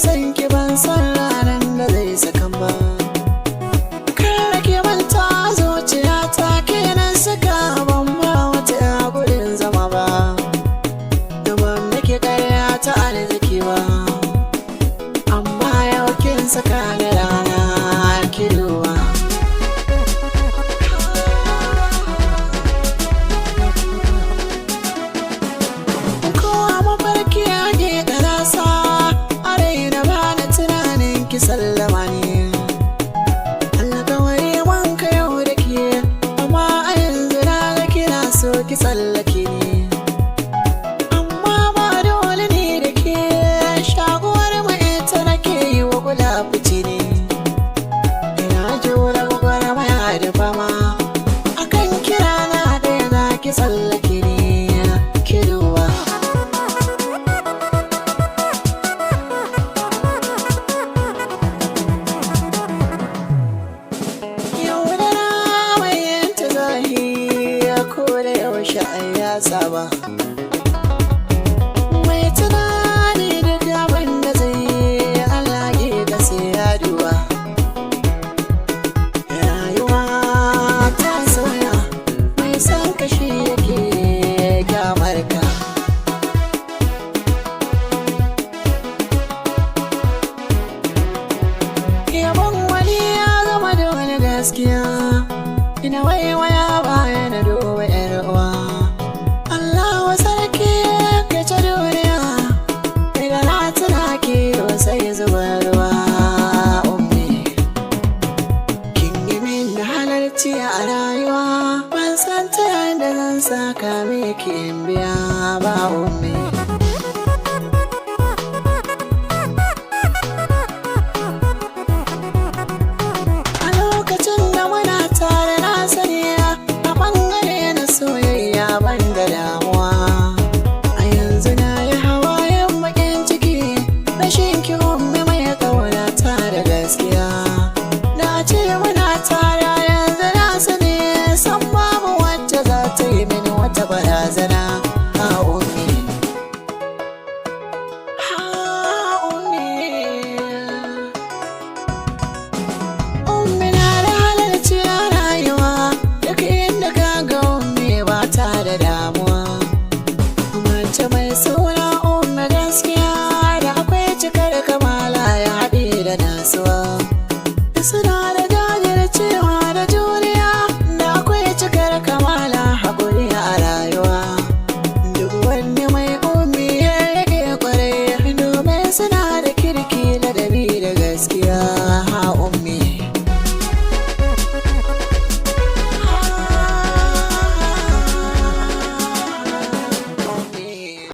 San ki ban san ranar da zai sakan ba. Kar ki manta zuciya ta kenan saka, ban ba wata ya gurin zama ba. Da ban miki karya ta arziki ba, amma yau kin saka ni rana ki duba. Kowa mafarki ake karasa a raina, ba na tunanin ki sallama ne. Alkawari wanka yau da ke, amma a yanzu na ga kina so ki tsallake ni. Amma ba dole ne da ke shaguwar mu, ita nake yi wa kula fice ne. Ina jura gwagwarmaya da fama akan kira na ɗaya, za ki tsallake ni ki duba. Yau da na bayyanta zahiri ko da yaushe ai ya saba. Mai tunani duk abin da zai yi, Allah ke ga sai ya duba. Rayuwa ta sauya, mai son kashi yake kyamar ka. Yabon wani ya zama dole gaskiya. Ina waiwaya baya na duba yar uwa. Allah sarki ka ci duniya. Idan na tuna ki sai zuba ruwa. Ummi, kin yi min halarci a rayuwa. Ban san ta yadda zan saka miki in biya ba, ummi.